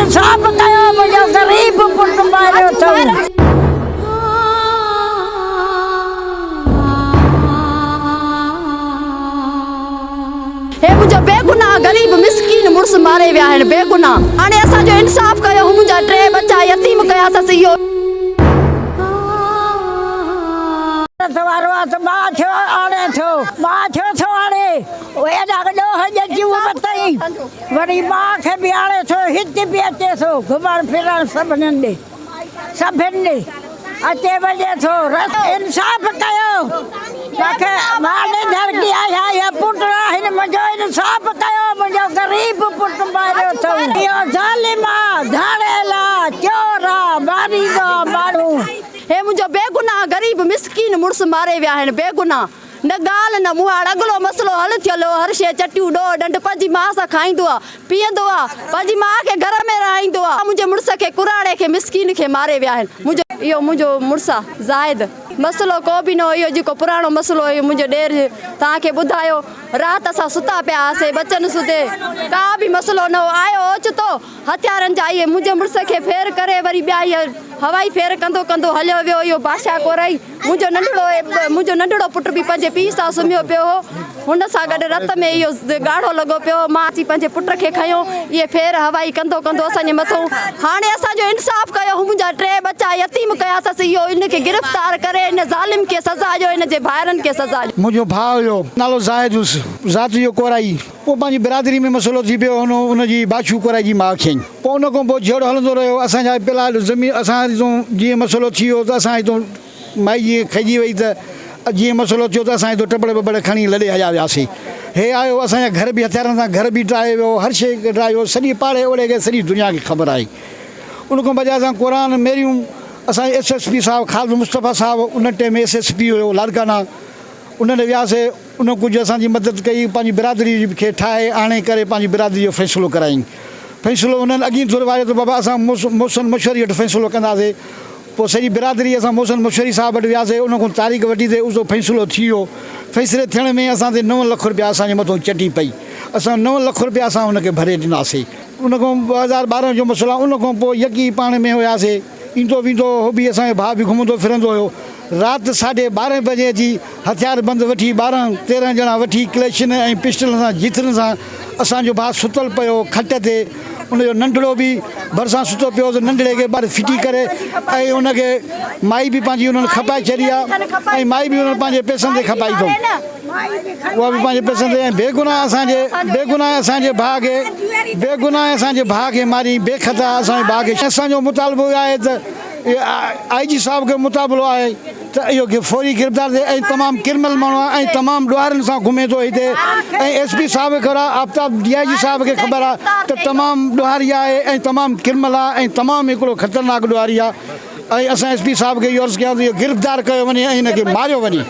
انصاف ڪيو منهنجو غريب پٽ ماريو اٿئون. هي منهنجو بيگناهه غريب مسڪين مڙس ماري ويا آهن بيگناهه هاڻي اسان جو انصاف ڪيو هو منهنجا ٽي ٻچا يتيم ڪيا اٿس اهو. رت وارو آ ته مان ٿيو آڻي ٿو مان ٿيو ٿو آڻي ايڏا ڏوهه ڄچيون ورتئين وري ماء کي به آڻي ٿو هت به اچي ٿو گهمڻ ڦرڻ سڀنين ڏي سڀن ڏي اچي وڃي ٿو رس انصاف ڪيو مونکي مان نڌرڪي آهيان اهي پٽ آهن منهنجو انصاف ڪيو منهنجو غريب پٽ ماريو اٿئون اهو ظالم آ ڌاڙيل آ چور آ ماريندو آ ماڻهو. هي منهنجو بيگناهه غريب مسڪين مڙس ماري ويا آهن بيگناهه نه ڳالهه نه مهاڙ اڳلو مسئلو حل ٿيل هو هر شيء چٽيون ڏوهه ڏنڊ پنهنجي ماء سان کائيندو آ پيئندو آ پنهنجي ماء کي گهر ۾ رهائيندو آ منهنجي مڙس کي ڪراڙي کي مسڪين کي ماري ويا آهن منهنجو اهو منهنجو مڙس آ زاهد مسئلو ڪو به نه هو اهو جيڪو پراڻو مسئلو هيو منهنجو ڏير توهان کي ٻڌايو رات اسان ستا پيا هئاسي ٻچن سوڌي ڪا به مسئلو نه هو آيو اوچتو هٿيارن جا اهي منهنجي مڙس کي ڦير ڪري وري ٻيا اهي هوائي ڦير ڪندو ڪندو هليو ويو اهو بادشاهه ڪورائي منهنجو ننڍڙو منهنجو ننڍڙو پٽ به پنهنجي پيء سان سمهيو پيو هو هن سان گڏ رت ۾ اهو ڳاڙهو لڳو پيو هو مان اچي پنهنجي پٽ کي کنيو اهي ڦير هوائي ڪندو ڪندو اسان جي مٿو هاڻي اسان جو انصاف ڪيو هو منهنجا ٽي ٻچا يتيم ڪيا اٿس اهو ان کي گرفتار ڪري ان ظالم کي سزا ڏيو ان جي ڀائرن کي سزا ڏيو. منهنجو ڀاء هيو نالو زاهد هيس ذات جو ڪورائي. پوء پنهنجي برادري ۾ مسئلو ٿي پيو هن ان جي بادشو ڪورائي جي ماء کيائين. پوء ان کان پوء جهيڙو هلندو رهيو. اسان جا پلاٽ زمين اسان هتون جيئن مسئلو ٿي ويو ته اسان هتون مائي جيئن کڄي وئي ته جيئن مسئلو ٿيو ته اسان هتون ٽپڙ ٻپڙ کڻي لڏي هليا وياسي. هي آيو اسان جا گهر به هٿيارن سان گهر به ڊاهي ويو هر شيء ڊاهي ويو سڄي پاڙي اوڙي کي سڄي دنيا کي خبر آهي. ان کان بجاء اسان قرآن ميريون اسان جي ايس ايس پي صاحب خالد مصطفيٰ صاحب ان ٽيم ايس ايس پي هيو لاڙڪاڻا ان ڏي وياسي. ان ڪجهه اسان جي مدد ڪئي، پنهنجي برادري کي ٺاهي آڻي ڪري پنهنجي برادري جو فيصلو ڪرايائين. فيصلو انهن اڳين ڌر واري ته بابا اسان محسن مشوري وٽ فيصلو ڪنداسي. پوء سڄي برادري اسان محسن مشوري صاحب وٽ وياسي، ان کان تاريخ وٺي تي اتو فيصلو ٿي ويو. فيصلي ٿيڻ ۾ اسان تي نو لک رپيا اسان جي مٿو چٽي پئي. اسان نو لک رپيا اسان ان کي ڀري ڏناسي. ان کان 2012 جو مسئلو آهي، ان کان پوء يڪي پاڻ ۾ هياسي. ايندو ويندو هو به اسان جو ڀاء به گهمندو ڦرندو هيو. رات ساڍي ٻارهين بجي اچي هٿيار بند وٺي 12 13 ڄڻا وٺي ڪليشن ۽ پسٽلن سان جيٿرن سان اسان جو ڀاء ستل پيو هو کٽ تي ان جو ننڍڙو به ڀرسان ستو پيو هو ته ننڍڙي کي ٻاهر ڦٽي ڪري ۽ ان کي مائي به پنهنجي انهن کپائي ڇڏي آ ۽ مائي به انهن پنهنجي پئسن تي کپائي اٿئون. اها به پنهنجي پئسن تي ۽ بيگناهه اسان جي بيگناهه اسان جي ڀاء کي بيگناهه اسان جي ڀاء کي ماري بي خطا اسان جي ڀاء کي اسان جو مطالبو اهو آهي ته آء جي صاحب کي مطالبو آهي ته اهو کي فوري گرفتار ٿئي ۽ تمام ڪرمنل ماڻهو آهي ۽ تمام ڏوهارين سان گهمي ٿو هتي ۽ ايس پي صاحب کي خبر آهي آفتاب ڊي I جي صاحب کي خبر آهي ته تمام ڏوهاري آهي ۽ تمام ڪرمنل آهي ۽ تمام هڪڙو خطرناڪ ڏوهاري آهي ۽ اسان ايس پي صاحب کي اهو عرض ڪيان ٿو اهو گرفتار ڪيو وڃي ۽ هن کي ماريو وڃي.